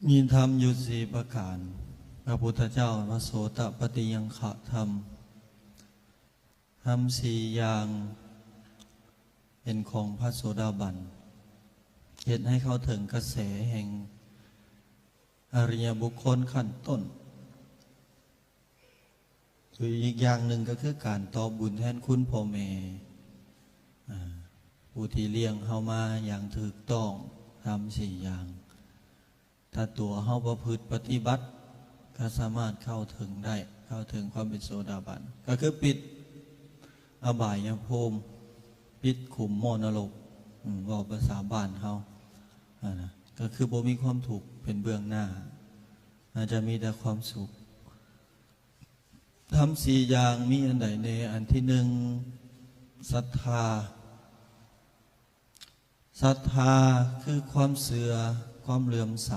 ມີທຳຢູ່ສີ່ປະການ. ພະພຸດທະເຈົ້າວ່າ ໂສຕະປັດຕິຍັງຄະທຳ. ທຳສີ່ຢ່າງເປັນຂອງພະໂສດາບັນ, ເຮັດໃຫ້ເຂົ້າເຖິງກະແສແຫ່ງອະລິຍະບຸກຄົນຂັ້ນຕົ້ນ. ຫຼືອີກຢ່າງໜຶ່ງກໍຄືການຕອບບຸນແທນຄຸນພໍ່ແມ່ ອາ ຜູ້ທີ່ລ້ຽງເຮົາມາຢ່າງຖືກຕ້ອງ ທຳສີ່ຢ່າງ. ຖ້າຕົວເຮົາປະພຶດປະຕິບັດ ກໍສາມາດເຂົ້າເຖິງໄດ້, ເຂົ້າເຖິງຄວາມເປັນໂສດາບັນ ກໍຄືປິດອະບາຍຍະພູມ, ປິດຂຸມໝໍນະລົກ, ອາ ເວົ້າພາສາບ້ານເຮົາ ອາ ນະ ກໍຄືບໍ່ມີຄວາມທຸກເປັນເບື້ອງໜ້າ, ອາດຈະມີແຕ່ຄວາມສຸກ. ທຳສີ່ຢ່າງມີອັນໃດແດ່? ອັນທີໜຶ່ງ ສັດທາ. ສັດທາຄືຄວາມເຊື່ອ, ຄວາມເຫຼື້ອມໃສ.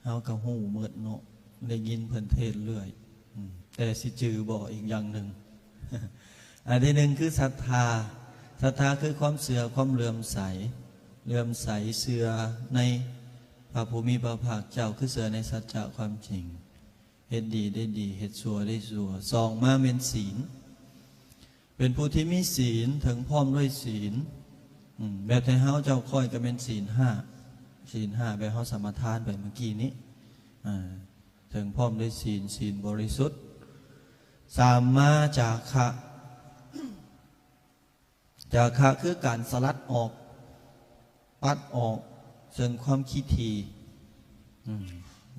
ເຮົາກໍຮູ້ໝົດເນາະ, ໄດ້ຍິນເພິ່ນເທດເລື້ອຍ, ອືມ ແຕ່ຊິຈື່ບໍ່ ອີກຢ່າງໜຶ່ງ. ອັນທີໜຶ່ງຄືສັດທາ. ສັດທາຄືຄວາມເຊື່ອ, ຄວາມເຫຼື້ອມໃສ. ເຫຼື້ອມໃສເຊື່ອໃນພະຜູ້ມີພະພາກເຈົ້າ, ຄືເຊື່ອໃນສັດຈະຄວາມຈິງ. ເຮັດດີໄດ້ດີ, ເຮັດຊົ່ວໄດ້ຊົ່ວ. ສອງມາແມ່ນສິນ, ເປັນຜູ້ທີ່ມີສິນ, ເຖິງພ້ອມດ້ວຍສິນ. ອືມ ແບບໄທເຮົາເຈົ້າຂ້ອຍກໍແມ່ນສິນຫ້າ, ສິນຫ້າແບບເຮົາສະມາທານໄປເມື່ອກີ້ນີ້, ອາ ເຖິງພ້ອມດ້ວຍສິນ, ສິນບໍລິສຸດ. ສາມມາຈາຄະ. ຈາຄະຄືການສະຫຼັດອອກ, ປັດອອກເຊິ່ງຄວາມຂີ້ຖີ່. ອືມ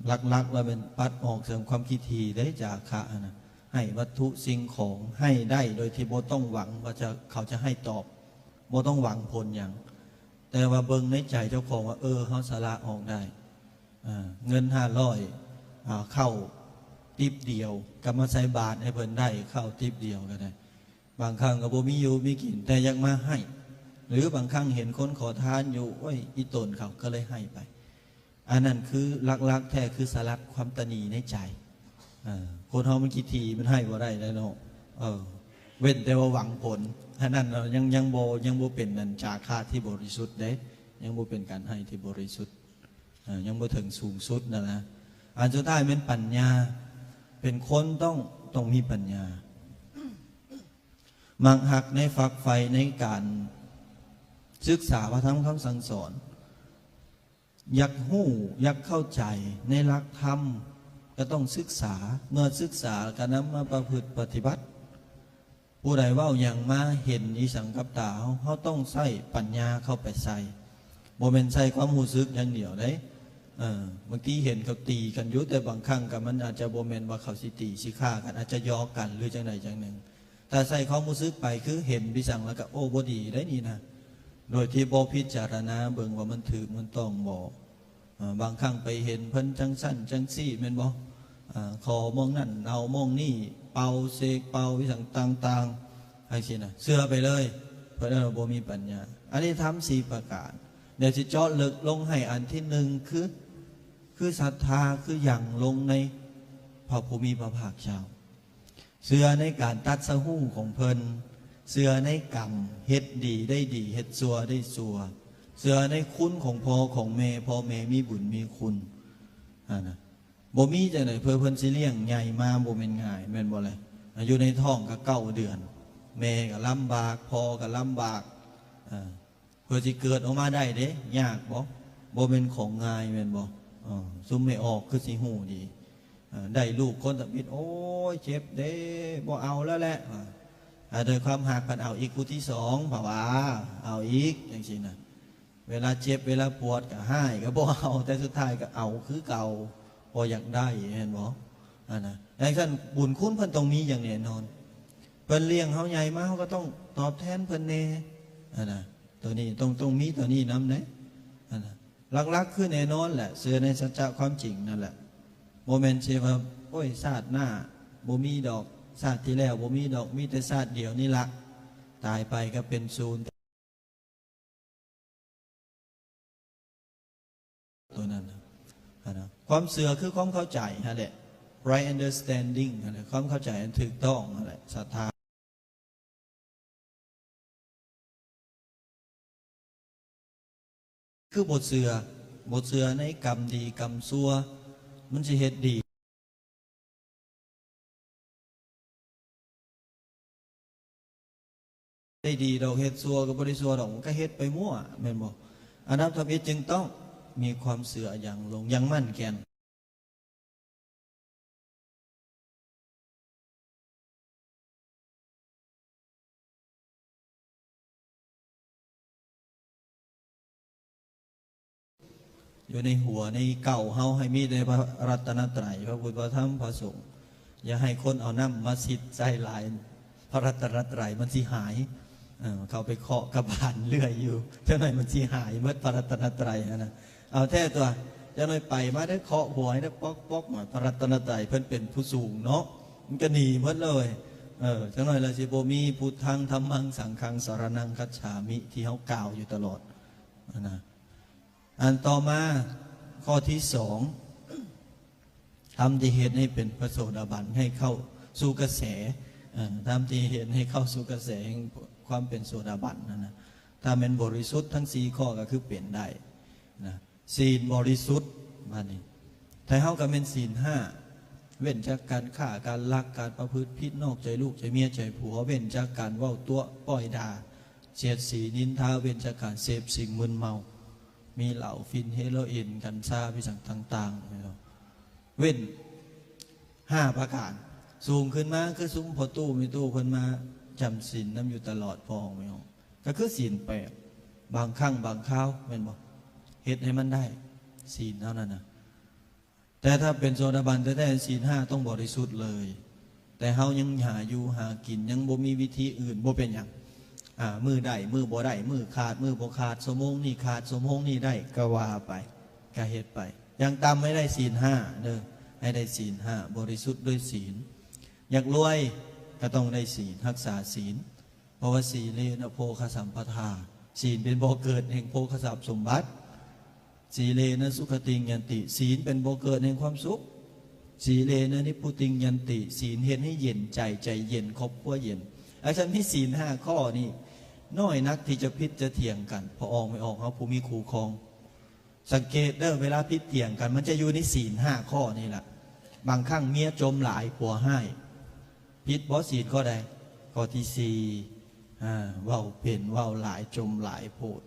ຫຼັກໆ ແລ້ວແມ່ນປັດອອກເຊິ່ງຄວາມຂີ້ຖີ່ເດ້ ຈາຄະຫັ້ນນະ. ໃຫ້ວັດຖຸສິ່ງຂອງ, ໃຫ້ໄດ້ໂດຍທີ່ບໍ່ຕ້ອງຫວັງວ່າຈະ, ເຂົາຈະໃຫ້ຕອບ, ບໍ່ຕ້ອງຫວັງຜົນຫຍັງ, ແຕ່ວ່າເບິ່ງໃນໃຈເຈົ້າຂອງວ່າ ເອີ ເຮົາສະຫຼະອອກໄດ້. ອາ ເງິນຫ້າຮ້ອຍ ອາ ເຂົ້າຕິບດຽວ ກໍມາໃສ່ບາດໃຫ້ເພິ່ນໄດ້ ເຂົ້າຕິບດຽວກໍໄດ້. ບາງຄັ້ງກໍບໍ່ມີຢູ່ມີກິນ ແຕ່ຢາກມາໃຫ້, ຫຼືບາງຄັ້ງເຫັນຄົນຂໍທານຢູ່ ໂອ້ຍ ອີ່ຕົນເຂົາກໍເລີຍໃຫ້ໄປ. ອັນນັ້ນຄືຫຼັກໆ ແທ້ຄືສະຫຼັດຄວາມຕະໜີໃນໃຈ. ເອີ ຄົນເຮົາມັນຂີ້ຖີ່ ມັນໃຫ້ບໍ່ໄດ້ແລ້ວເນາະ. ເອີ ເວັ້ນແຕ່ວ່າຫວັງຜົນ, ອັນນັ້ນຍັງ, ຍັງບໍ່, ຍັງບໍ່ເປັນອັນຈາຄະທີ່ບໍລິສຸດເດ້, ຍັງບໍ່ເປັນການໃຫ້ທີ່ບໍລິສຸດ. ເອີ ຍັງບໍ່ເຖິງສູງສຸດນັ້ນນະ. ອັນສຸດທ້າຍແມ່ນປັນຍາ, ເປັນຄົນຕ້ອງ, ຕ້ອງມີປັນຍາ. ມັກຮັກໃນ, ຝັກໃຝ່ໃນການສຶກສາພະທຳຄຳສັ່ງສອນ, ຢາກຮູ້, ຢາກເຂົ້າໃຈໃນຫຼັກທຳ, ກໍຕ້ອງສຶກສາ, ເມື່ອສຶກສາກໍນຳມາປະພຶດປະຕິບັດ. ຜູ້ໃດເວົ້າຫຍັງມາເຫັນອີ່ສັງກັບຕາເຮົາ, ເຮົາຕ້ອງໃຊ້ປັນຍາເຂົ້າໄປໃສ່, ບໍ່ແມ່ນໃຊ້ຄວາມຮູ້ສຶກຢ່າງດຽວເດ້. ເອີ ບາງທີເຫັນເຂົາຕີກັນຢູ່, ແຕ່ບາງຄັ້ງກໍມັນອາດຈະບໍ່ແມ່ນວ່າເຂົາຊິຕີຊິຂ້າກັນ, ອາດຈະຫຍອກກັນ ຫຼື ຈັ່ງໃດຈັ່ງໜຶ່ງ. ຖ້າໃສ່ຄວາມຮູ້ສຶກໄປ ຄືເຫັນພິສັງແລ້ວກໍ ໂອ້ ບໍ່ດີໄດ໋ນີ້ນະ, ໂດຍທີ່ບໍ່ພິຈາລະນາເບິ່ງວ່າມັນຖືກມັນຕ້ອງບໍ່. ເອີ ບາງຄັ້ງໄປເຫັນເພິ່ນຈັ່ງຊັ້ນຈັ່ງຊີ້ແມ່ນບໍ່? ເອີ ຂໍໝ່ອງນັ້ນເອົາໝ່ອງນີ້, ເປົ່າເສກເປົ່າອີ່ຫຍັງຕ່າງໆ ຈັ່ງຊີ້ນະ, ເຊື່ອໄປເລີຍ. ເພິ່ນເອີ້ນວ່າບໍ່ມີປັນຍາ. ອັນນີ້ທຳສີ່ປະການ. ດຽວຊິເຈາະເລິກລົງໃຫ້. ອັນທີໜຶ່ງຄື, ຄືສັດທາ, ຄືຫຍັງລົງໃນພະຜູ້ມີພະພາກເຈົ້າ. ເຊື່ອໃນການຕັດສະຮູ້ຂອງເພິ່ນ, ເຊື່ອໃນກຳ, ເຮັດດີໄດ້ດີ, ເຮັດຊົ່ວໄດ້ຊົ່ວ, ເຊື່ອໃນຄຸນຂອງພໍ່ຂອງແມ່, ພໍ່ແມ່ມີບຸນມີຄຸນ. ອັນນະ ບໍ່ມີຈັ່ງໃດ ເພື່ອເພິ່ນຊິລ້ຽງໃຫຍ່ມາ ບໍ່ແມ່ນງ່າຍ ແມ່ນບໍ່ລະ? ອາ ຢູ່ໃນທ້ອງກໍເກົ້າເດືອນ, ແມ່ກໍລຳບາກ, ພໍ່ກໍລຳບາກ, ເອີ ເພື່ອຊິເກີດອອກມາໄດ້ເດ້ ຍາກບໍ່? ບໍ່ແມ່ນຂອງງ່າຍແມ່ນບໍ່? ເອີ ຊຸມແມ່ອອກຄືຊິຮູ້ດີ. ເອີ ໄດ້ລູກຄົນທຳອິດ ໂອ້ຍ ເຈັບເດ້ ບໍ່ເອົາແລ້ວແຫຼະ. ອາ ອາ ດ້ວຍຄວາມຮັກ ພັດເອົາອີກຜູ້ທີສອງ ເພາະວ່າເອົາອີກ ຈັ່ງຊີ້ນະ. ເວລາເຈັບເວລາປວດກໍຮ້າຍ ກໍບໍ່ເອົາ, ແຕ່ສຸດທ້າຍກໍເອົາຄືເກົ່າ ເພາະຢາກໄດ້ ແມ່ນບໍ່? ອັນນະ ຈັ່ງຊັ້ນ ບຸນຄຸນເພິ່ນຕ້ອງມີຢ່າງແນ່ນອນ. ເພິ່ນລ້ຽງເຮົາໃຫຍ່ມາ ເຮົາກໍຕ້ອງຕອບແທນເພິ່ນແດ່. ອັນນະ ໂຕນີ້ຕ້ອງ, ຕ້ອງມີໂຕນີ້ນຳເດ້. ອັນນະ ຫຼັກໆ ຄືແນ່ນອນແຫຼະ ເຊື່ອໃນສັດຈະຄວາມຈິງນັ້ນແຫຼະ. ບໍ່ແມ່ນຊິວ່າ ໂອ້ຍ ຊາດໜ້າບໍ່ມີດອກ, ຊາດທີ່ແລ້ວບໍ່ມີດອກ, ມີແຕ່ຊາດດຽວນີ້ລະ, ຕາຍໄປກໍເປັນສູນ. ຕົວນັ້ນນະ ອັນນະ ຄວາມເຊື່ອຄືຄວາມເຂົ້າໃຈຫັ້ນແຫຼະ, right understanding ຫັ້ນແຫຼະ, ຄວາມເຂົ້າໃຈອັນຖືກຕ້ອງຫັ້ນແຫຼະ, ສັດທາ. ຄືບໍ່ເຊື່ອ ບໍ່ເຊື່ອໃນກຳດີກຳຊົ່ວ ມັນຊິເຮັດດີ ໄດ້ດີດອກ ເຮັດຊົ່ວກໍບໍ່ໄດ້ຊົ່ວດອກ ມັນກໍເຮັດໄປມົ້ວ ແມ່ນບໍ່? ອັນດັບທຳອິດຈຶ່ງຕ້ອງມີຄວາມເຊື່ອຢ່າງລົງ ຢ່າງໝັ້ນແກ່ນ. ຢູ່ໃນຫົວໃນເກົ້າເຮົາໃຫ້ມີແຕ່ພະລັດຕະນະໄຕ ພະພຸດ ພະທຳ ພະສົງ. ຢ່າໃຫ້ຄົນເອົານ້ຳມາຊິດໃສ່ຫຼາຍ ພະລັດຕະນະໄຕມັນຊິຫາຍ. ເອີ ເຂົາໄປເຄາະກະບານເລື້ອຍຢູ່ ຈັກໜ້ອຍມັນຊິຫາຍໝົດ ພະລັດຕະນະໄຕຫັ້ນນະ. ເອົາແທ້ຕົວະ ຈັກໜ້ອຍໄປມາໄດ້ເຄາະຫົວໃຫ້ໄດ້ປອກໆ ໝາຍ ພະລັດຕະນະໄຕເພິ່ນເປັນຜູ້ສູງເນາະ ມັນກໍໜີໝົດເລີຍ. ເອີ ຈັກໜ້ອຍລະຊິບໍ່ມີ ພຸດທັງ ທຳມັງ ສັງຄັງ ສະຣະນັງ ຄັດສາມິ ທີ່ເຮົາກ່າວຢູ່ຕະຫຼອດຫັ້ນນະ. ອັນຕໍ່ມາ ຂໍ້ທີສອງ ທຳທີ່ເຮັດໃຫ້ເປັນພະໂສດາບັນ ໃຫ້ເຂົ້າສູ່ກະແສ ເອີ ທຳທີ່ເຮັດໃຫ້ເຂົ້າສູ່ກະແສແຫ່ງຄວາມເປັນໂສດາບັນນັ້ນນະ. ຖ້າແມ່ນບໍລິສຸດທັງສີ່ຂໍ້ກໍຄືເປັນໄດ້ນະ ສີນບໍລິສຸດ ບາດນີ້ ແຕ່ເຮົາກໍແມ່ນສີນຫ້າ ເວັ້ນຈາກການຂ້າ ການລັກ ການປະພຶດຜິດ ນອກໃຈລູກໃຈເມຍໃຈຜົວ ເວັ້ນຈາກການເວົ້າຕົວະ ປ້ອຍດ່າ ສຽດສີນິນທາ ເວັ້ນຈາກການເສບສິ່ງມຶນເມົາ ມີເຫຼົ້າ ຝິ່ນ ເຮໂຣອິນ ກັນຊາ ພິສັງຕ່າງໆ ເນາະ ເວັ້ນຫ້າປະການ. ສູງຂຶ້ນມາຄືຊຸມພໍ່ຕູ້ແມ່ຕູ້ເພິ່ນມາຈຳສິນນຳຢູ່ຕະຫຼອດ ພໍ່ອອກແມ່ອອກ ກໍຄືສີນແປດ ບາງຄັ້ງບາງຄາວ ແມ່ນບໍ່? ເຮັດໃຫ້ມັນໄດ້ ສີນເຮົານັ້ນນະ. ແຕ່ຖ້າເປັນໂສດາບັນແທ້ໆ ສີນຫ້າຕ້ອງບໍລິສຸດເລີຍ ແຕ່ເຮົາຍັງຫາຢູ່ຫາກິນ ຍັງບໍ່ມີວິທີອື່ນ ບໍ່ເປັນຫຍັງ ອາ ມື້ໄດ້ມື້ບໍ່ໄດ້ ມື້ຂາດມື້ບໍ່ຂາດ ຊົ່ວໂມງນີ້ຂາດຊົ່ວໂມງນີ້ໄດ້ ກໍວ່າໄປ ກໍເຮັດໄປ ຢ່າງຕ່ຳໃຫ້ໄດ້ສີນຫ້າເດີ ໃຫ້ໄດ້ສີນຫ້າ ບໍລິສຸດດ້ວຍສີນ. ຢາກລວຍກໍຕ້ອງໄດ້ສີນ ຮັກສາສີນ ເພາະວ່າ ສີເລນະໂພຄະສຳປະທາ ສີນເປັນບໍ່ເກີດແຫ່ງໂພຄະຊັບສົມບັດ ສີເລນະສຸຂະຕິງຍັນຕິ ສີນເປັນບໍ່ເກີດແຫ່ງຄວາມສຸກ ສີເລນະນິບພຸຕິງຍັນຕິ ສີນເຮັດໃຫ້ເຢັນໃຈ ໃຈເຢັນ ຄອບຄົວເຢັນ. ອາຈານມີສີນຫ້າຂໍ້ນີ້ ນ້ອຍນັກທີ່ຈະຜິດຈະຖຽງກັນ ພໍ່ອອກແມ່ອອກເຮົາຜູ້ມີຄູ່ຄອງ. ສັງເກດເດີ ເວລາຜິດຖຽງກັນ ມັນຈະຢູ່ໃນສີນຫ້າຂໍ້ນີ້ລະ. ບາງຄັ້ງເມຍຈົ່ມຫຼາຍ ຜົວຮ້າຍ ຜິດບໍ່? ສີນຂໍ້ໃດ? ຂໍ້ທີສີ່ ອາ ເວົ້າເປັນເວົ້າຫຼາຍ ຈົ່ມຫຼາຍໂພດ.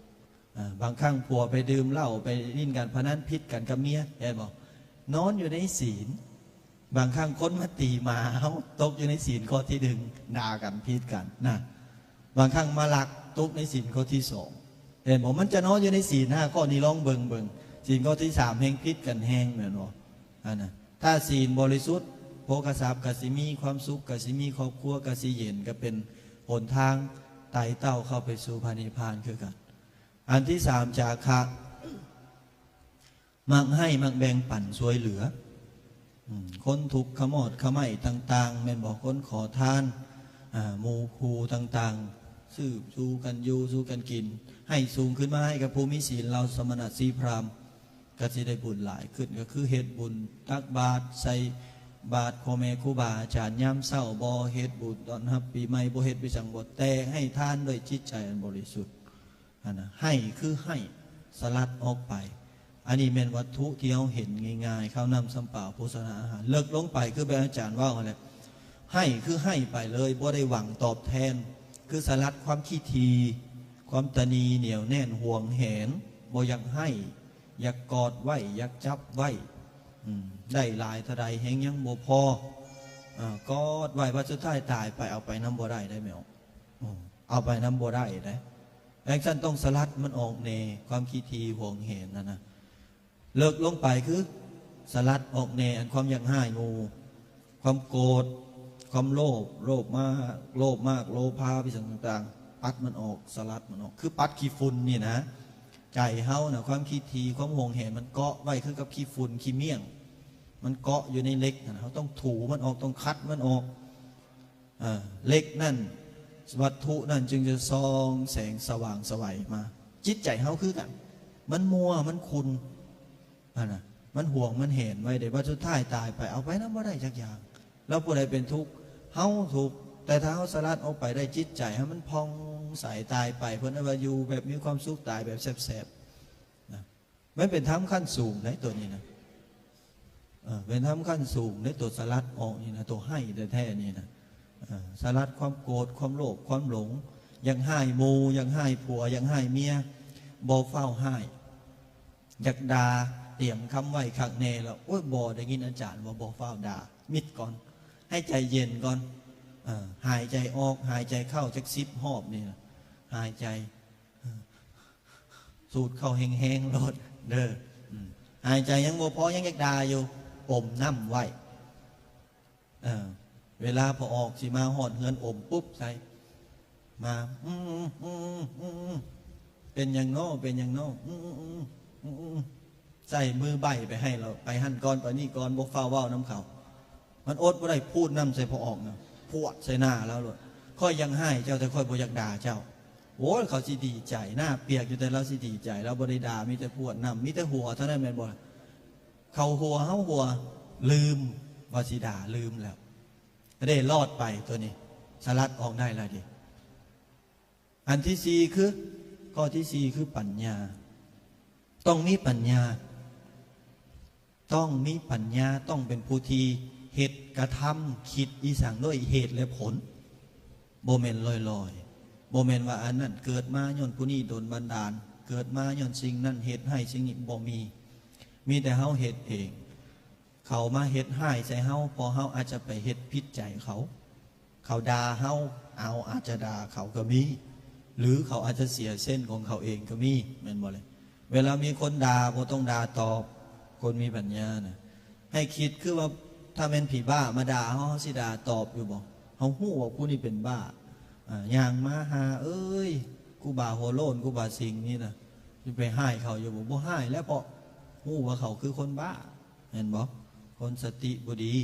ອາ ບາງຄັ້ງຜົວໄປດື່ມເຫຼົ້າ ໄປຫຼິ້ນການພະນັນ ຜິດກັນກັບເມຍ ເຫັນບໍ່? ນອນຢູ່ໃນສີນ. ບາງຄັ້ງຄົນມາຕີໝາເຮົາ ຕົກຢູ່ໃນສີນຂໍ້ທີໜຶ່ງ ດ່າກັນ ຜິດກັນນະ. ບາງຄັ້ງມາລັກ ຕົກໃນສີນຂໍ້ທີສອງ ເຫັນບໍ່? ມັນຈະນອນຢູ່ໃນສີນຫ້າຂໍ້ນີ້ ລອງເບິ່ງ ເບິ່ງ ສີນຂໍ້ທີສາມແຮ່ງຜິດກັນແຮງ ແມ່ນບໍ່? ອັນນະ ຖ້າສີນບໍລິສຸດ ໂພຄະຊັບກໍຊິມີຄວາມສຸກ ກໍຊິມີຄອບຄົວ ກໍຊິເຢັນ ກໍເປັນຫົນທາງໄຕ່ເຕົ້າເຂົ້າໄປສູ່ພະນິບພານຄືກັນ. ອັນທີສາມ ຈາຄະ ມັກໃຫ້ ມັກແບ່ງປັນຊ່ວຍເຫຼືອ ອືມ ຄົນທຸກຂະມອດຂະໄໝຕ່າງໆ ແມ່ນບໍ່? ຄົນຂໍທານ ອາ ໝູ່ຄູ່ຕ່າງໆ ຊື້ສູ່ກັນຢູ່ສູ່ກັນກິນ ໃຫ້ສູງຂຶ້ນມາໃຫ້ກັບຜູ້ມີສີນ ເຫຼົ່າສະມະນະຊີພຣາມ ກໍຊິໄດ້ບຸນຫຼາຍຂຶ້ນ ກໍຄືເຮັດບຸນຕັກບາດ ໃສ່ບາດພໍ່ແມ່ຄູບາອາຈານຍາມເຊົ້າ ບໍ່ເຮັດບຸນຕ້ອນຮັບປີໃໝ່ ບໍ່ເຮັດໄປສັງບົດ ແຕ່ໃຫ້ທານດ້ວຍຈິດໃຈອັນບໍລິສຸດ. ຫັ້ນນະ ໃຫ້ຄືໃຫ້ ສະຫຼັດອອກໄປ. ອັນນີ້ແມ່ນວັດຖຸທີ່ເຮົາເຫັນງ່າຍໆ ເຂົ້ານ້ຳຊຳປາ ໂພຊະນາອາຫານ. ເລິກລົງໄປຄືແບບອາຈານເວົ້າຫັ້ນແຫຼະ ໃຫ້ຄືໃຫ້ໄປເລີຍ ບໍ່ໄດ້ຫວັງຕອບແທນ ຄືສະຫຼັດຄວາມຂີ້ຖີ່ ຄວາມຕະໜີ ໜຽວແໜ້ນ ຫວງແຫນ ບໍ່ຢາກໃຫ້ ຢາກກອດໄວ້ ຢາກຈັບໄວ້ ອືມ ໄດ້ຫຼາຍເທົ່າໃດແຮງຍັງບໍ່ພໍ ອາ ກອດໄວ້ ບັດສຸດທ້າຍຕາຍໄປ ເອົາໄປນຳບໍ່ໄດ້ເດ້ແມ່ອອກ ອືມ ເອົາໄປນຳບໍ່ໄດ້ເດ້. ຈັ່ງຊັ້ນຕ້ອງສະຫຼັດມັນອອກແດ່ ຄວາມຂີ້ຖີ່ຫວງແຫນຫັ້ນນະ. ເລິກລົງໄປຄືສະຫຼັດອອກແດ່ ອັນຄວາມຢາກຮ້າຍໝູ່ ຄວາມໂກດ ຄວາມໂລບ ໂລບມາກ ໂລບມາກ ໂລພາ ພິສັງຕ່າງໆ ປັດມັນອອກ ສະຫຼັດມັນອອກ ຄືປັດຂີ້ຝຸ່ນນີ້ນະ. ໃຈເຮົານະ ຄວາມຂີ້ຖີ່ ຄວາມຫວງແຫນ ມັນເກາະໄວ້ຄືກັບຂີ້ຝຸ່ນຂີ້ມ້ຽງ ມັນເກາະຢູ່ໃນເຫຼັກຫັ້ນ ເຮົາຕ້ອງຖູມັນອອກ ຕ້ອງຂັດມັນອອກ. ເອີ ເຫຼັກນັ້ນ ວັດຖຸນັ້ນຈຶ່ງຈະສ່ອງແສງສະຫວ່າງສະໄຫວມາ. ຈິດໃຈເຮົາຄືກັນ ມັນມົວ ມັນຂຸ່ນຫັ້ນນະ ມັນຫວງ ມັນແຫນໄວ້ເດ້ ບັດສຸດທ້າຍຕາຍໄປ ເອົາໄປນຳບໍ່ໄດ້ຈັກຢ່າງ. ແລ້ວຜູ້ໃດເປັນທຸກ? ເຮົາທຸກ. ແຕ່ຖ້າເຮົາສະຫຼັດອອກໄປໄດ້ ຈິດໃຈເຮົາມັນຜ່ອງໃສ ຕາຍໄປ ເພິ່ນເອີ້ນວ່າຢູ່ແບບມີຄວາມສຸກ ຕາຍແບບແຊບໆ ນະ. ມັນເປັນທຳຂັ້ນສູງເດ້ ໂຕນີ້ນະ ເອີ ເປັນທຳຂັ້ນສູງເດ້ ໂຕສະຫຼັດອອກນີ້ນະ ໂຕໄຫ້ແທ້ໆນີ້ນະ ເອີ ສະຫຼັດຄວາມໂກດ ຄວາມໂລບ ຄວາມຫຼົງ ຢາກຮ້າຍໝູ່ ຢາກຮ້າຍຜົວ ຢາກຮ້າຍເມຍ ບໍ່ຟ້າວຮ້າຍ ຢາກດ່າ ຕຽມຄຳໄວ້ຄັກແນ່ແລ້ວ ໂອ້ຍ ບໍ່ ໄດ້ຍິນອາຈານວ່າບໍ່ຟ້າວດ່າ ມິດກ່ອນ ໃຫ້ໃຈເຢັນກ່ອນ ເອີ ຫາຍໃຈອອກ ຫາຍໃຈເຂົ້າຈັກສິບຮອບນີ້ນະ ຫາຍໃຈ ສູດເຂົ້າແຮງໆໂລດເດີ ອືມ ຫາຍໃຈຍັງບໍ່ພໍ ຍັງຢາກດ່າຢູ່ ອົມນ້ຳໄວ້ ເອີ ເວລາພໍ່ອອກຊິມາຮອດເຮືອນ ອົມປຸບໃສ່ ມາ ອືມ ອືມ ເປັນຫຍັງນໍ ເປັນຫຍັງນໍ ອືມ ອືມ ອືມ ໃສ່ມືໃບ້ໄປໃຫ້ລາວ ໄປຫັ້ນກ່ອນ ໄປນີ້ກ່ອນ ບໍ່ຟ້າວເວົ້ານຳເຂົາ ມັນອົດບໍ່ໄດ້ ພູດນ້ຳໃສ່ພໍ່ອອກນະ ພວດໃສ່ໜ້າລາວໂລດ ຂ້ອຍຢາກຮ້າຍເຈົ້າ ແຕ່ຂ້ອຍບໍ່ຢາກດ່າເຈົ້າ ໂອ້ຍ ເຂົາຊິດີໃຈ ໜ້າປຽກຢູ່ ແຕ່ລາວຊິດີໃຈ ລາວບໍ່ໄດ້ດ່າ ມີແຕ່ພວດນ້ຳ ມີແຕ່ຫົວເທົ່ານັ້ນແມ່ນບໍ່ລະ ເຂົາຫົວ ເຮົາຫົວ ລືມວ່າຊິດ່າ ລືມແລ້ວ ເດ້ ລອດໄປ ໂຕນີ້ ສະຫຼັດອອກໄດ້ແລ້ວເດ້ ອັນທີສີ່ຄື ຂໍ້ທີສີ່ຄືປັນຍາ ຕ້ອງມີປັນຍາ ຕ້ອງມີປັນຍາ ຕ້ອງເປັນຜູ້ທີ່ເຮັດ ກະທຳ ຄິດອີ່ສັງດ້ວຍເຫດ ແລະ ຜົນ ບໍ່ແມ່ນລອຍໆ ບໍ່ແມ່ນວ່າອັນນັ້ນເກີດມາຍ້ອນຜູ້ນີ້ດົນບັນດານ ເກີດມາຍ້ອນສິ່ງນັ້ນເຮັດໃຫ້ສິ່ງນີ້ ບໍ່ມີ ມີແຕ່ເຮົາເຮັດເອງ ເຂົາມາເຮັດຮ້າຍໃສ່ເຮົາ ເພາະເຮົາອາດຈະໄປເຮັດຜິດໃຈເຂົາ ເຂົາດ່າເຮົາ ເຮົາອາດຈະດ່າເຂົາກໍມີ ຫຼື ເຂົາອາດຈະເສຍເຊັນຂອງເຂົາເອງກໍມີ ແມ່ນບໍ່ລະ ເວລາມີຄົນດ່າ ບໍ່ຕ້ອງດ່າຕອບ ຄົນມີປັນຍານະ ໃຫ້ຄິດຄືວ່າ ຖ້າແມ່ນຜີບ້າມາດ່າເຮົາ ເຮົາຊິດ່າຕອບຢູ່ບໍ່? ເຮົາຮູ້ວ່າຜູ້ນີ້ເປັນບ້າ ອາ ຍ່າງມາຫາ ເອີຍ ຄູບາຫົວໂລ້ນ ຄູບາສິງນີ້ນະ ຊິໄປຮ້າຍເຂົາຢູ່ບໍ່? ບໍ່ຮ້າຍແລ້ວ ເພາະຮູ້ວ່າເຂົາຄືຄົນບ້າ ແມ່ນບໍ່? ຄົນສະຕິບໍ່ດີ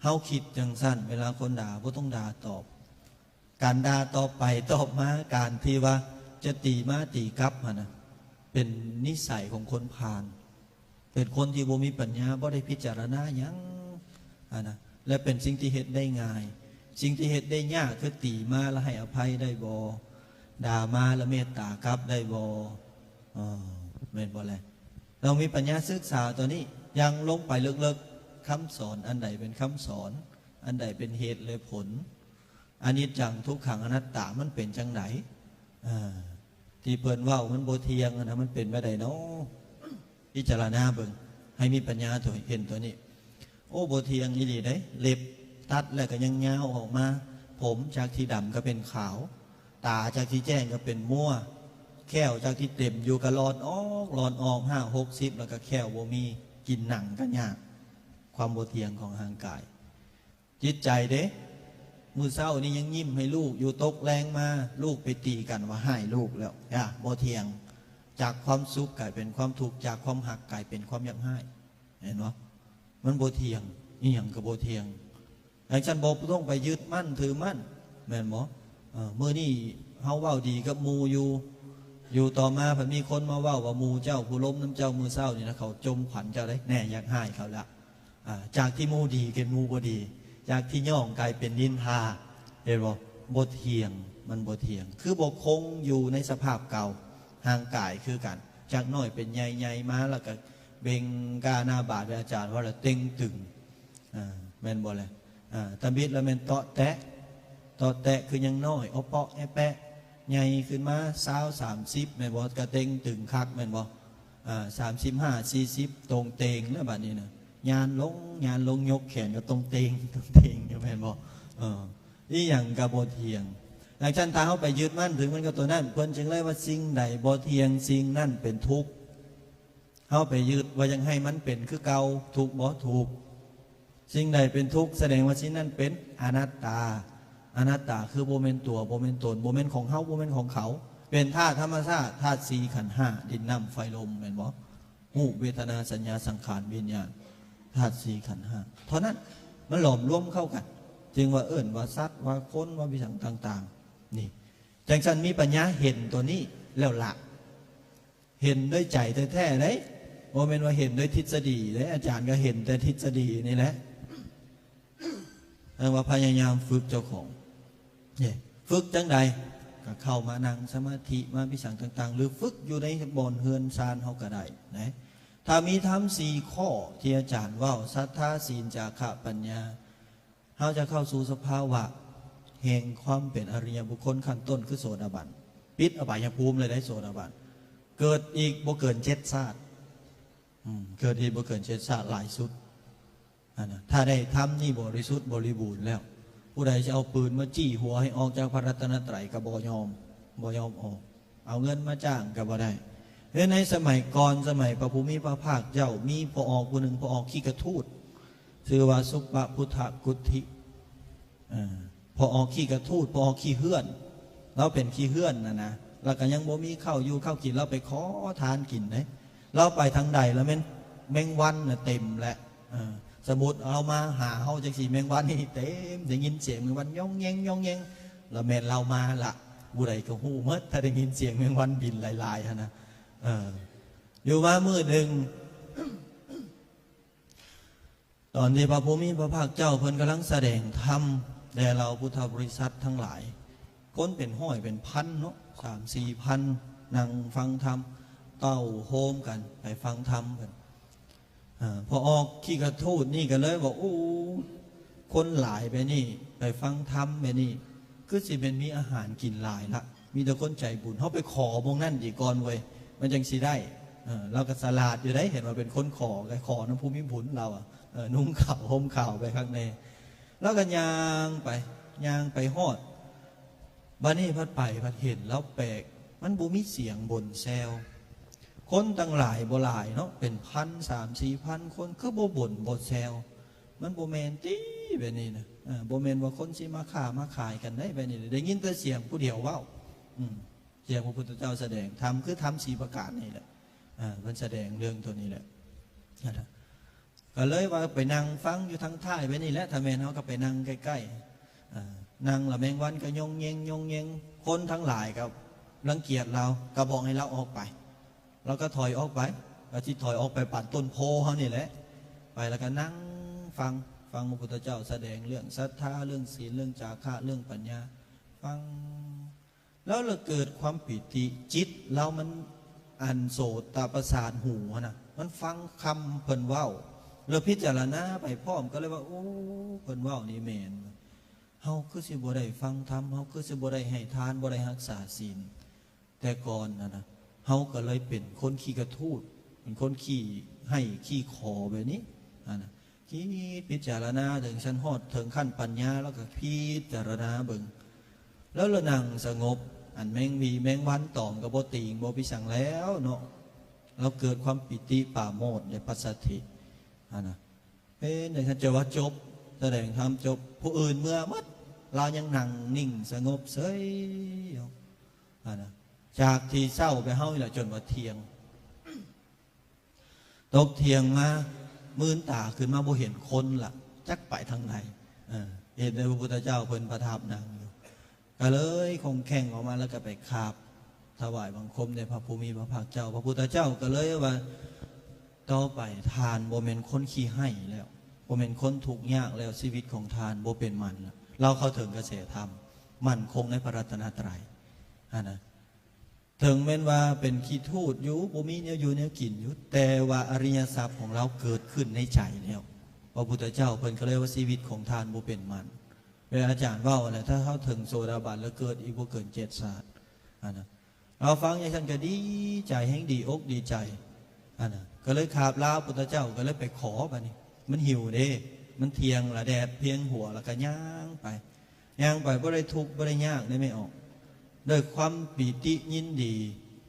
ເຮົາຄິດຈັ່ງຊັ້ນ ເວລາຄົນດ່າ ບໍ່ຕ້ອງດ່າຕອບ ການດ່າຕອບໄປຕອບມາ ການທີ່ວ່າຈະຕີມາຕີກັບຫັ້ນນະ ເປັນນິໄສຂອງຄົນພານ ເປັນຄົນທີ່ບໍ່ມີປັນຍາ ບໍ່ໄດ້ພິຈາລະນາຫຍັງຫັ້ນນະ ແລະ ເປັນສິ່ງທີ່ເຮັດໄດ້ງ່າຍ ສິ່ງທີ່ເຮັດໄດ້ຍາກຄືຕີມາແລ້ວໃຫ້ອະໄພໄດ້ບໍ່? ດ່າມາແລ້ວເມດຕາກັບໄດ້ບໍ່? ເອີ ແມ່ນບໍ່ແລະ? ຕ້ອງມີປັນຍາສຶກສາຕົວນີ້ ຢ່າງລົງໄປເລິກໆ ຄຳສອນອັນໃດເປັນຄຳສອນ ອັນໃດເປັນເຫດ ແລະ ຜົນ ອະນິດຈັງ ທຸກຂັງ ອະນັດຕາ ມັນເປັນຈັ່ງໃດ? ເອີ ທີ່ເພິ່ນເວົ້າມັນບໍ່ທ່ຽງຫັ້ນນະ ມັນເປັນແບບໃດນໍ? ພິຈາລະນາເບິ່ງ ໃຫ້ມີປັນຍາຕົວ ເຫັນຕົວນີ້ ໂອ້ ບໍ່ທ່ຽງອີ່ຫຼີເດ້ ເລັບຕັດແລ້ວກໍຍັງຍາວອອກມາ ຜົມຈາກທີ່ດຳກໍເປັນຂາວ ຕາຈາກທີ່ແຈ້ງກໍເປັນມົວ ແຂ້ວຈາກທີ່ເຕັມຢູ່ກໍຫຼອດອອກ ຫຼອດອອກ ຫ້າຫົກສິບ ແລ້ວກໍແຂ້ວບໍ່ມີ ກິນໜັງກໍຍາກ ຄວາມບໍ່ທ່ຽງຂອງຮ່າງກາຍ. ຈິດໃຈເດ້ ມື້ເຊົ້ານີ້ຍັງຍິ້ມໃຫ້ລູກຢູ່ ຕົກແລງມາລູກໄປຕີກັນວ່າຮ້າຍລູກແລ້ວ ຢ່າ ບໍ່ທ່ຽງ ຈາກຄວາມສຸກກາຍເປັນຄວາມທຸກ ຈາກຄວາມຮັກກາຍເປັນຄວາມຢາກຮ້າຍ ເຫັນບໍ່? ມັນບໍ່ທ່ຽງ ອີ່ຫຍັງກໍບໍ່ທ່ຽງ ຈັ່ງຊັ້ນບໍ່ຕ້ອງໄປຍຶດໝັ້ນຖືໝັ້ນ ແມ່ນບໍ່? ເອີ ມື້ນີ້ເຮົາເວົ້າດີກັບໝູ່ຢູ່ ຢູ່ຕໍ່ມາພັດມີຄົນມາເວົ້າວ່າໝູ່ເຈົ້າຜູ້ລົມນຳເຈົ້າມື້ເຊົ້ານີ້ນະ ເຂົາຈົ່ມຂວັນເຈົ້າເດ້ ແນ່ ຢາກຮ້າຍເຂົາລະ ອາ ຈາກທີ່ໝູ່ດີເປັນໝູ່ບໍ່ດີ ຈາກທີ່ຍ້ອງກາຍເປັນນິນທາ ເຫັນບໍ່? ບໍ່ທ່ຽງ ມັນບໍ່ທ່ຽງ ຄືບໍ່ຄົງຢູ່ໃນສະພາບເກົ່າ ຮ່າງກາຍຄືກັນ ຈາກນ້ອຍເປັນໃຫຍ່ ໃຫຍ່ມາແລ້ວກໍເບັ່ງກ້າໜ້າບາດ ອາຈານວ່າລະເຕັງຕຶງ ອາ ແມ່ນບໍ່ລະ? ອາ ຕຳບິດລະແມ່ນເຕາະແຕະ ເຕາະແຕະຄືຍັງນ້ອຍ ເອາະເປາະແອະແປະ ໃຫຍ່ຂຶ້ນມາຊາວ ສາມສິບ ແມ່ນບໍ່? ກະເຕັງຕຶງຄັກແມ່ນບໍ່? ອາ ສາມສິບຫ້າ ສີ່ສິບ ຕົງເຕັງແລ້ວບາດນີ້ນະ ຍານລົງ ຍານລົງ ຍົກແຂນກໍຕົງເຕັງ ຕົງເຕັງຢູ່ແມ່ນບໍ່? ເອີ ອີ່ຫຍັງກໍບໍ່ທ່ຽງ ດັ່ງຊັ້ນ ຖ້າເຮົາໄປຍຶດໝັ້ນຖືມັນກັບຕົວນັ້ນ ເພິ່ນຈຶ່ງເລີຍວ່າ ສິ່ງໃດບໍ່ທ່ຽງ ສິ່ງນັ້ນເປັນທຸກ ເຮົາໄປຍຶດວ່າຢາກໃຫ້ມັນເປັນຄືເກົ່າ ຖືກບໍ່? ຖືກ. ສິ່ງໃດເປັນທຸກ ສະແດງວ່າສິ່ງນັ້ນເປັນອະນັດຕາ. ອະນັດຕາຄືບໍ່ແມ່ນຕົວ ບໍ່ແມ່ນຕົນ ບໍ່ແມ່ນຂອງເຮົາ ບໍ່ແມ່ນຂອງເຂົາ ເປັນທາດທຳມະຊາດ ທາດສີ່ ຂັນຫ້າ ດິນ ນ້ຳ ໄຟ ລົມ ແມ່ນບໍ່? ຮູບ ເວທະນາ ສັນຍາ ສັງຂານ ວິນຍານ ທາດສີ່ ຂັນຫ້າ ເທົ່ານັ້ນ ມັນຫຼອມລວມເຂົ້າກັນ ຈຶ່ງວ່າເອີ້ນວ່າສັດ ວ່າຄົນ ວ່າວິສັງຕ່າງໆ ນີ້ ຈັ່ງຊັ້ນມີປັນຍາເຫັນຕົວນີ້ແລ້ວລະ ເຫັນດ້ວຍໃຈແທ້ໆເດ້ ບໍ່ແມ່ນວ່າເຫັນດ້ວຍທິດສະດີເດ້ ອາຈານກໍເຫັນແຕ່ທິດສະດີນີ້ແຫຼະ ເອີ້ນວ່າພະຍາຍາມຝຶກເຈົ້າຂອງ ນີ້ ຝຶກຈັ່ງໃດ? ກໍເຂົ້າມານັ່ງສະມາທິ ມາພິສັງຕ່າງໆ ຫຼືຝຶກຢູ່ໃນບ່ອນເຮືອນຊານເຮົາກໍໄດ້ນະ. ຖ້າມີທຳສີ່ຂໍ້ທີ່ອາຈານເວົ້າ ສັດທາ ສີນ ຈາຄະ ປັນຍາ ເຮົາຈະເຂົ້າສູ່ສະພາວະແຫ່ງຄວາມເປັນອະລິຍະບຸກຄົນຂັ້ນຕົ້ນຄືໂສດາບັນ ປິດອະບາຍຍະພູມເລີຍໄດ໋ ໂສດາບັນ ເກີດອີກບໍ່ເກີນເຈັດຊາດ ອືມ ເກີດອີກບໍ່ເກີນເຈັດຊາດຫຼາຍສຸດ. ອັນນະ ຖ້າໄດ້ທຳນີ້ບໍລິສຸດບໍລິບູນແລ້ວ ຜູ້ໃດຈະເອົາປືນມາຈີ້ຫົວໃຫ້ອອກຈາກພະລັດຕະນະໄຕກໍບໍ່ຍອມ ບໍ່ຍອມອອກ ເອົາເງິນມາຈ້າງກໍບໍ່ໄດ້. ເພາະໃນສະໄໝກ່ອນ ສະໄໝພະຜູ້ມີພະພາກເຈົ້າ ມີພໍ່ອອກຜູ້ໜຶ່ງ ພໍ່ອອກຂີ້ກະທູດ ຊື່ວ່າສຸປະພຸດທະກຸດທິ ເອີ ພໍ່ອອກຂີ້ກະທູດ ພໍ່ອອກຂີ້ເຮືອນ ລາວເປັນຂີ້ເຮືອນນະນະ ແລ້ວກໍຍັງບໍ່ມີເຂົ້າຢູ່ເຂົ້າກິນ ລາວໄປຂໍທານກິນເດ້. ລາວໄປທາງໃດລະແມ່ນແມງວັນນະເຕັມແຫຼະ. ເອີ ສົມມຸດລາວມາຫາເຮົາຈັ່ງຊີ້ ແມງວັນນີ້ເຕັມ ໄດ້ຍິນສຽງແມງວັນຍ້ອງແຍ້ງ ຍ້ອງແຍ້ງ ລະແມ່ນລາວມາລະ ຜູ້ໃດກໍຮູ້ໝົດ ຖ້າໄດ້ຍິນສຽງແມງວັນບິນຫຼາຍໆຫັ້ນນະ. ເອີ ຢູ່ມາມື້ໜຶ່ງ ຕອນທີ່ພະຜູ້ມີພະພາກເຈົ້າເພິ່ນກຳລັງສະແດງທຳແດ່ເຫຼົ່າພຸດທະບໍລິສັດທັງຫຼາຍ ຄົນເປັນຮ້ອຍເປັນພັນເນາະ ສາມສີ່ພັນ ນັ່ງຟັງທຳ ເຕົ້າໂຮມກັນໄປຟັງທຳເພິ່ນ. ອາ ພໍ່ອອກຂີ້ກະທູດນີ້ກໍເລີຍວ່າ ໂອ້ ຄົນຫຼາຍແບບນີ້ ໄປຟັງທຳແບບນີ້ ຄືຊິແມ່ນມີອາຫານກິນຫຼາຍລະ ມີແຕ່ຄົນໃຈບຸນ ເຮົາໄປຂໍໝ່ອງນັ້ນອີກກ່ອນເວີຍ ມັນຈັ່ງຊິໄດ້. ເອີ ລາວກໍສະຫຼາດຢູ່ເດ້ ເຫັນວ່າເປັນຄົນຂໍ ກໍຂໍນຳຜູ້ມີບຸນລາວອະ ເອີ ນຸ່ງຂາວຫົ່ມຂາວໄປຄັກແນ່. ລາວກໍຍ່າງໄປ ຍ່າງໄປຮອດ ບາດນີ້ພັດໄປພັດເຫັນລາວແປກ ມັນບໍ່ມີສຽງບົນແຊວ ຄົນຕັ້ງຫຼາຍບໍ່ຫຼາຍເນາະ ເປັນພັນ ສາມສີ່ພັນຄົນ ຄືບໍ່ບົນບໍ່ແຊວ ມັນບໍ່ແມ່ນຕິ ແບບນີ້ນະ. ເອີ ບໍ່ແມ່ນວ່າຄົນຊິມາຄ້າມາຂາຍກັນໄດ໋ ແບບນີ້ ໄດ້ຍິນແຕ່ສຽງຜູ້ດຽວເວົ້າ ອືມ ສຽງພະພຸດທະເຈົ້າສະແດງທຳ ຄືທຳສີ່ປະການນີ້ແຫຼະ. ເອີ ເພິ່ນສະແດງເລື່ອງໂຕນີ້ແຫຼະ ກໍເລີຍວ່າໄປນັ່ງຟັງຢູ່ທາງທ້າຍໄວ້ນີ້ແຫຼະ ຖ້າແມ່ນເຮົາກໍໄປນັ່ງໃກ້ໆ ເອີ ນັ່ງລະແມງວັນກໍຍ້ອງແຍ້ງ ຍ້ອງແຍ້ງ ຄົນທັງຫຼາຍກໍລັງກຽດລາວ ກໍບອກໃຫ້ລາວອອກໄປ ລາວກໍຖອຍອອກໄປ ກໍຊິຖອຍອອກໄປປານຕົ້ນໂພເຮົານີ້ແຫຼະ ໄປແລ້ວກໍນັ່ງຟັງ ຟັງພະພຸດທະເຈົ້າສະແດງເລື່ອງສັດທາ ເລື່ອງສີນ ເລື່ອງຈາຄະ ເລື່ອງປັນຍາ ຟັງ ແລ້ວລະເກີດຄວາມປີຕິ ຈິດລາວມັນ ອັນໂສຕະປະສາດຫູຫັ້ນນະ ມັນຟັງຄຳເພິ່ນເວົ້າ ແລ້ວພິຈາລະນາໄປພ້ອມ ກໍເລີຍວ່າ ໂອ້ ເພິ່ນເວົ້ານີ້ແມ່ນ ເຮົາຄືຊິບໍ່ໄດ້ຟັງທຳ ເຮົາຄືຊິບໍ່ໄດ້ໃຫ້ທານ ບໍ່ໄດ້ຮັກສາສີນ ແຕ່ກ່ອນຫັ້ນນະ ເຮົາກໍເລີຍເປັນຄົນຂີ້ກະທູດ ເປັນຄົນຂີ້ໄຫ້ຂີ້ຂໍແບບນີ້ຫັ້ນນະ. ຄິດພິຈາລະນາເຖິງຊັ້ນຮອດເຖິງຂັ້ນປັນຍາ ແລ້ວກໍພິຈາລະນາເບິ່ງ ແລ້ວລະນັ່ງສະຫງົບ ອັນແມງວີແມງວັນຕອມກໍບໍ່ຕີງບໍ່ພິສັງແລ້ວເນາະ ລາວເກີດຄວາມປີຕິປາໂມດໃນປັດສັດຖິຫັ້ນນະ. ເປັນຈັ່ງຊັ້ນ ຈະວ່າຈົບ ສະແດງທຳຈົບ ຜູ້ອື່ນເມືອໝົດ ລາວຍັງນັ່ງນິ່ງສະຫງົບເສີຍຢູ່ຫັ້ນນະ ຈາກທີ່ເຊົ້າໄປເຮົານີ້ແຫຼະ ຈົນວ່າທ່ຽງ. ຕົກທ່ຽງມາ ມື່ນຕາຂຶ້ນມາບໍ່ເຫັນຄົນລະ ຈັກໄປທາງໃດ ເອີ ເຫັນແຕ່ພະພຸດທະເຈົ້າເພິ່ນປະທັບນັ່ງຢູ່ ກໍເລີຍຄ່ອງແຂ້ງອອກມາ ແລ້ວກໍໄປຂາບຖວາຍບັງຄົມແດ່ພະຜູ້ມີພະພາກເຈົ້າ. ພະພຸດທະເຈົ້າກໍເລີຍວ່າ ຕໍ່ໄປທ່ານບໍ່ແມ່ນຄົນຂີ້ໄຫ້ແລ້ວ ບໍ່ແມ່ນຄົນທຸກຍາກແລ້ວ ຊີວິດຂອງທ່ານບໍ່ເປັນມັນລະ. ລາວເຂົ້າເຖິງກະແສທຳ ໝັ້ນຄົງໃນພະລັດຕະນະໄຕຫັ້ນນະ. ເຖິງແມ່ນວ່າເປັນຂີ້ທູດຢູ່ ບໍ່ມີແນວຢູ່ແນວກິນຢູ່ ແຕ່ວ່າອະລິຍະຊັບຂອງລາວເກີດຂຶ້ນໃນໃຈແລ້ວ. ພະພຸດທະເຈົ້າເພິ່ນກໍເລີຍວ່າ ຊີວິດຂອງທ່ານບໍ່ເປັນມັນ. ແມ່ນອາຈານເວົ້າຫັ້ນແຫຼະ ຖ້າເຮົາເຖິງໂສດາບັນແລ້ວເກີດອີກບໍ່ເກີນເຈັດຊາດຫັ້ນນະ. ເຮົາຟັງຈັ່ງຊັ້ນກໍດີໃຈ ແຮ່ງດີອົກດີໃຈຫັ້ນນະ. ກໍເລີຍຂາບລາພຸດທະເຈົ້າ ກໍເລີຍໄປຂໍບາດນີ້ ມັນຫິວເດ້ ມັນທ່ຽງລະ ແດດພຽງຫົວ ແລ້ວກໍຍ່າງໄປ ຍ່າງໄປບໍ່ໄດ້ທຸກບໍ່ໄດ້ຍາກເດ້ແມ່ອອກ ດ້ວຍຄວາມປີຕິຍິນດີ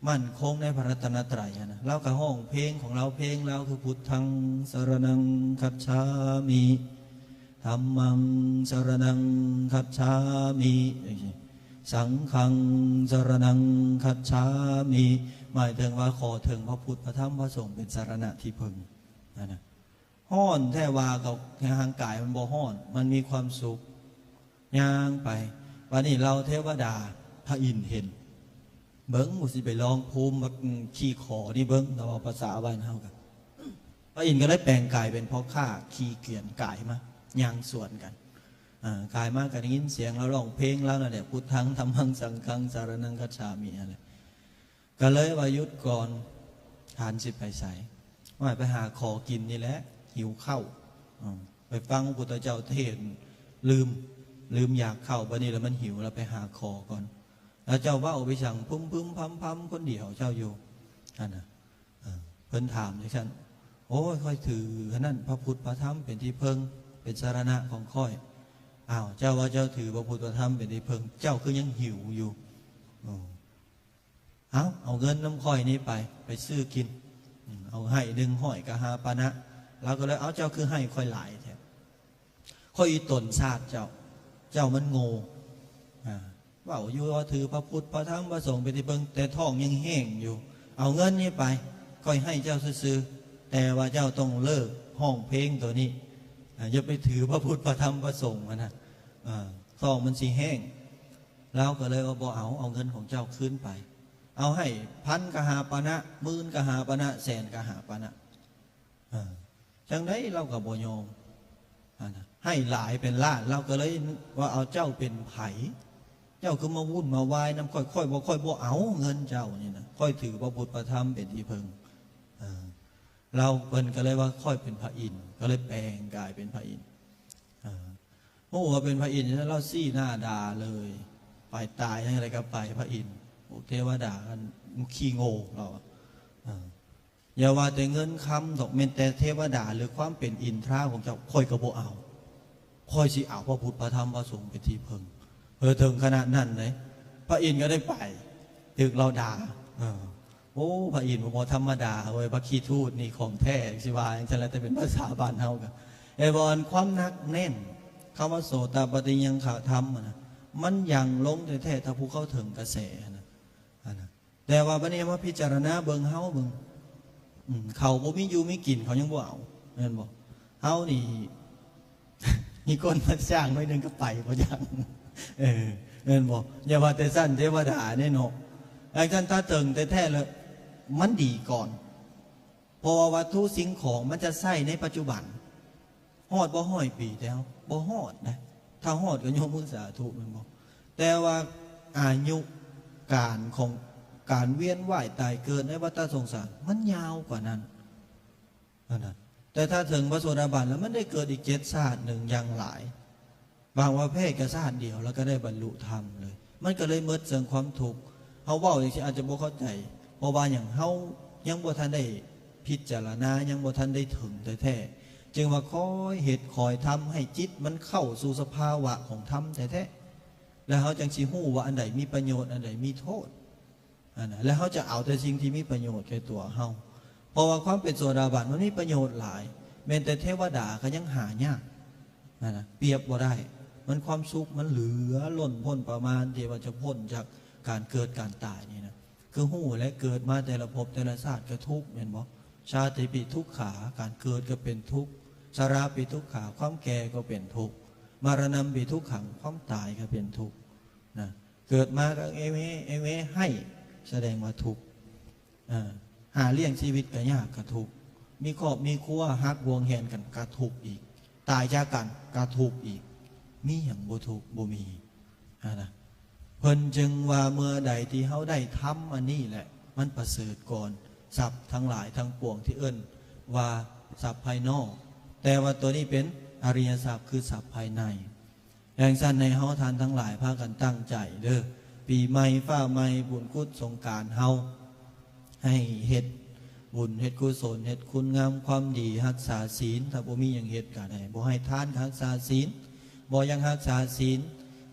ໝັ້ນຄົງໃນພະລັດຕະນະໄຕຫັ້ນນະ. ລາວກໍຮ້ອງເພງຂອງລາວ ເພງລາວຄື ພຸດທັງສະຣະນັງຄັດສາມິ ທຳມັງສະຣະນັງຄັດສາມິ ສັງຄັງສະຣະນັງຄັດສາມິ ໝາຍເຖິງວ່າຂໍເຖິງພະພຸດ ພະທຳ ພະສົງເປັນສາລະນະທີ່ເພິ່ງຫັ້ນນະ. ຮ້ອນແທ້ວ່າກໍຮ່າງກາຍມັນບໍ່ຮ້ອນ ມັນມີຄວາມສຸກ ຍ່າງໄປ ບາດນີ້ເຫຼົ່າເທວະດາພະອິນເຫັນ ເບິ່ງ ໝູ່ຊິໄປລອງພູມບັກຂີ້ຂໍນີ້ເບິ່ງ ລາວເວົ້າພາສາບ້ານເຮົາກັນ ພະອິນກໍເລີຍແປງກາຍເປັນພໍ່ຄ້າຂີ່ກຽນກາຍມາ ຍ່າງສວນກັນ ອ່າ ກາຍມາກໍໄດ້ຍິນສຽງລາວຮ້ອງເພງລາວນັ້ນແຫຼະ ພຸດທັງ ທຳມັງ ສັງຄັງ ສາລະນັງ ຄັດສາມິ ຫັ້ນແຫຼະ. ກໍເລີຍວ່າຢຸດກ່ອນ ທ່ານຊິໄປໃສ? ວ່າໄປຫາຂໍກິນນີ້ແຫຼະ ຫິວເຂົ້າ. ອືມ ໄປຟັງພະພຸດທະເຈົ້າເທດ ລືມ ລືມຢາກເຂົ້າ ບັດນີ້ລະມັນຫິວ ລະໄປຫາຂໍກ່ອນ. ລະເຈົ້າເວົ້າໄປສັງ ພຶ້ມໆ ພຳໆ ຄົນດຽວເຈົ້າຢູ່ຫັ້ນນະ. ເອີ ເພິ່ນຖາມຈັ່ງຊັ້ນ ໂອ້ຍ ຂ້ອຍຖືອັນນັ້ນ ພະພຸດພະທຳເປັນທີ່ເພິ່ງ ເປັນສາລະນະຂອງຂ້ອຍ. ອ້າວ ເຈົ້າວ່າເຈົ້າຖືພະພຸດພະທຳເປັນທີ່ເພິ່ງ ເຈົ້າຄືຍັງຫິວຢູ່? ເອົາ ເອົາເງິນນຳຂ້ອຍນີ້ໄປ ໄປຊື້ກິນ. ເອົາໃຫ້ໜຶ່ງຮ້ອຍກະຫາປານະ. ລາວກໍເລີຍ ເອົາ ເຈົ້າຄືໃຫ້ຂ້ອຍຫຼາຍແທ້? ຂ້ອຍອີ່ຕົນຊາດເຈົ້າ ເຈົ້າມັນໂງ່. ອ່າ ເວົ້າຢູ່ວ່າຖືພະພຸດພະທຳພະສົງເປັນທີ່ເພິ່ງ ແຕ່ທ້ອງຍັງແຫ້ງຢູ່. ເອົາເງິນນີ້ໄປ ຂ້ອຍໃຫ້ເຈົ້າຊື່ໆ ແຕ່ວ່າເຈົ້າຕ້ອງເລີກຮ້ອງເພງໂຕນີ້. ອ່າ ຢ່າໄປຖືພະພຸດພະທຳພະສົງຫັ້ນນະ. ອ່າ ທ້ອງມັນຊິແຫ້ງ. ລາວກໍເລີຍວ່າ ບໍ່ເອົາ ເອົາເງິນຂອງເຈົ້າຄືນໄປ. ເອົາໃຫ້ພັນກະຫາປານະ ໝື່ນກະຫາປານະ ແສນກະຫາປານະ. ເອີ ຈັ່ງໃດລາວກໍບໍ່ຍອມ. ອັນນະ ໃຫ້ຫຼາຍເປັນລ້ານ ລາວກໍເລີຍວ່າ ເອົາ ເຈົ້າເປັນໃຜ? ເຈົ້າຄືມາວຸ່ນມາວາຍນຳຂ້ອຍ? ຂ້ອຍບໍ່ ຂ້ອຍບໍ່ເອົາເງິນເຈົ້ານີ້ນະ ຂ້ອຍຖືພະພຸດພະທຳເປັນທີ່ເພິ່ງ. ເອີ ລາວ ເພິ່ນກໍເລີຍວ່າ ຂ້ອຍເປັນພະອິນ ກໍເລີຍແປງກາຍເປັນພະອິນ. ເອີ ຮູ້ວ່າເປັນພະອິນ ລາວຊີ້ໜ້າດ່າເລີຍ. ໄປຕາຍຈັ່ງໃດກໍໄປ ພະອິນ ພວກເທວະດາ ຂີ້ໂງ່ ລາວວ່າ. ເອີ ຢ່າວ່າແຕ່ເງິນຄຳດອກ ແມ່ນແຕ່ເທວະດາ ຫຼື ຄວາມເປັນອິນທາຂອງເຈົ້າ ຂ້ອຍກໍບໍ່ເອົາ. ຂ້ອຍຊິເອົາພະພຸດພະທຳພະສົງເປັນທີ່ເພິ່ງ. ເອີ ເຖິງຂະໜາດນັ້ນເດ້ ພະອິນກໍໄດ້ໄປ ຖືກລາວດ່າ. ເອີ ໂອ້ ພະອິນບໍ່ທຳມະດາເວີຍ ພະຂີ້ທູດນີ້ຂອງແທ້ ຊິວ່າຈັ່ງຊັ້ນແຫຼະ ແຕ່ເປັນພາສາບ້ານເຮົາກໍ ແຕ່ວ່າອັນຄວາມໜັກແໜ້ນ ຄຳວ່າໂສຕະປັດຕິຍັງຄະທຳຫັ້ນນະ ມັນຍັງລົງແທ້ໆ ຖ້າຜູ້ເຂົ້າເຖິງກະແສຫັ້ນນະ. ອັນນະ ແຕ່ວ່າບັດນີ້ມາພິຈາລະນາເບິ່ງເຮົາເບິ່ງ ອືມ ເຂົ້າບໍ່ມີຢູ່ມີກິນ ເຂົາຍັງບໍ່ເອົາ ແມ່ນບໍ່? ເຮົານີ້ ມີຄົນມາຈ້າງໜ້ອຍໜຶ່ງກໍໄປບໍ່ຈັກ. ເອີ ແມ່ນບໍ່? ຢ່າວ່າແຕ່ຊັ້ນ ເທວະດາເດ້ເນາະ. ຈັ່ງຊັ້ນ ຖ້າເຖິງແທ້ໆ ແລ້ວ ມັນດີກ່ອນ ເພາະວ່າວັດຖຸສິ່ງຂອງມັນຈະໃຊ້ໃນປັດຈຸບັນ. ຮອດບໍ່ຮ້ອຍປີແລ້ວ ບໍ່ຮອດນະ. ຖ້າຮອດກໍຍົກມືສາທຸແມ່ນບໍ່? ແຕ່ວ່າອາຍຸການຂອງການວຽນວ່າຍຕາຍເກີດໃນວັດຕະສົງສານ ມັນຍາວກວ່ານັ້ນ ຫັ້ນນະ. ແຕ່ຖ້າເຖິງພະໂສດາບັນແລ້ວ ມັນໄດ້ເກີດອີກເຈັດຊາດໜຶ່ງຢ່າງຫຼາຍ. ບາງປະເພດກໍຊາດດຽວ ແລ້ວກໍໄດ້ບັນລຸທຳເລີຍ. ມັນກໍເລີຍໝົດເຊິ່ງຄວາມທຸກ. ເຮົາເວົ້າຈັ່ງຊີ້ອາດຈະບໍ່ເຂົ້າໃຈ ເພາະວ່າຫຍັງ? ເຮົາຍັງບໍ່ທັນໄດ້ພິຈາລະນາ ຍັງບໍ່ທັນໄດ້ເຖິງແທ້ໆ ຈຶ່ງວ່າຄ່ອຍເຮັດຄ່ອຍທຳໃຫ້ຈິດມັນເຂົ້າສູ່ສະພາວະຂອງທຳແທ້ໆ ແລ້ວເຮົາຈັ່ງຊິຮູ້ວ່າອັນໃດມີປະໂຫຍດ ອັນໃດມີໂທດ. ອັນນະ ແລ້ວເຮົາຈະເອົາແຕ່ສິ່ງທີ່ມີປະໂຫຍດແກ່ຕົວເຮົາ ເພາະວ່າຄວາມເປັນໂສດາບັນມັນມີປະໂຫຍດຫຼາຍ ແມ່ນແຕ່ເທວະດາກໍຍັງຫາຍາກ ຫັ້ນນະ ປຽບບໍ່ໄດ້. ມັນ ຄວາມສຸກມັນເຫຼືອລົ້ນພົ້ນປະມານ ທີ່ວ່າຈະພົ້ນຈາກການເກີດການຕາຍນີ້ນະ. ຄືຮູ້ແຫຼະ ເກີດມາແຕ່ລະພົບແຕ່ລະຊາດກໍທຸກ ແມ່ນບໍ່? ຊາຕິປິທຸກຂາ ການເກີດກໍເປັນທຸກ, ຊະລາປິທຸກຂາ ຄວາມແກ່ກໍເປັນທຸກ, ມະລະນຳປິທຸກຂັງ ຄວາມຕາຍກໍເປັນທຸກນະ. ເກີດມາກໍເອເວ ເອເວ ໄຫ້ ສະແດງວ່າທຸກ. ເອີ ຫາລ້ຽງຊີວິດກໍຍາກ ກໍທຸກ, ມີຄອບມີຄົວ ຫັກຫວງແຫນກັນ ກໍທຸກອີກ, ຕາຍຈາກກັນ ກໍທຸກອີກ. ມີຫຍັງບໍ່ທຸກ? ບໍ່ມີ. ຫັ້ນນະ ເພິ່ນຈຶ່ງວ່າ ເມື່ອໃດທີ່ເຮົາໄດ້ທຳອັນນີ້ແຫຼະ ມັນປະເສີດກ່ອນຊັບທັງຫຼາຍທັງປວງທີ່ເອີ້ນວ່າຊັບພາຍນອກ, ແຕ່ວ່າຕົວນີ້ເປັນອະລິຍະຊັບ ຄືຊັບພາຍໃນ. ດັ່ງຊັ້ນ ໃຫ້ເຮົາທ່ານທັງຫຼາຍພາກັນຕັ້ງໃຈເດີ້ ປີໃໝ່ຟ້າໃໝ່ ບຸນກຸດສົງການເຮົາ ໃຫ້ເຮັດບຸນ ເຮັດກຸສົນ ເຮັດຄຸນງາມຄວາມດີ ຮັກສາສິນ, ຖ້າບໍ່ມີຫຍັງເຮັດກໍໄດ້ ບໍ່ໃຫ້ທານກໍຮັກສາສິນ, ບໍ່ຢາກຮັກສາສິນ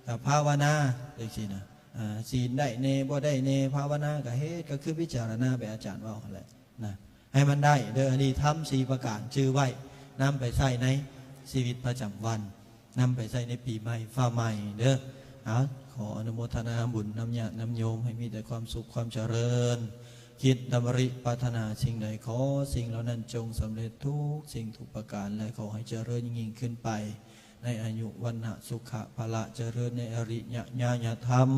ກໍພາວະນາ ຈັ່ງຊີ້ນະ. ອາ ສິນໄດ້ແດ່ ບໍ່ໄດ້ແດ່ ພາວະນາກໍເຮັດ ກໍຄືພິຈາລະນາແບບອາຈານເວົ້າຫັ້ນແຫຼະນະ ໃຫ້ມັນໄດ້ເດີ້. ອັນນີ້ທຳສີ່ປະການ ຈື່ໄວ້ ນຳໄປໃຊ້ໃນຊີວິດປະຈຳວັນ ນຳໄປໃຊ້ໃນປີໃໝ່ຟ້າໃໝ່ເດີ້. ເອົາ ຂໍອະນຸໂມທະນາບຸນນຳຍາດນຳໂຍມ ໃຫ້ມີແຕ່ຄວາມສຸກຄວາມຈະເລີນ, ຄິດດຳລິປາດຖະໜາສິ່ງໃດ ຂໍສິ່ງເຫຼົ່ານັ້ນຈົ່ງສຳເລັດທຸກສິ່ງທຸກປະການ ແລະ ຂໍໃຫ້ຈະເລີນຍິ່ງໆຂຶ້ນໄປ ໃນອາຍຸ ວັນນະ ສຸຂະ ພະລະ, ຈະເລີນໃນອະລິຍະຍານະທຳ,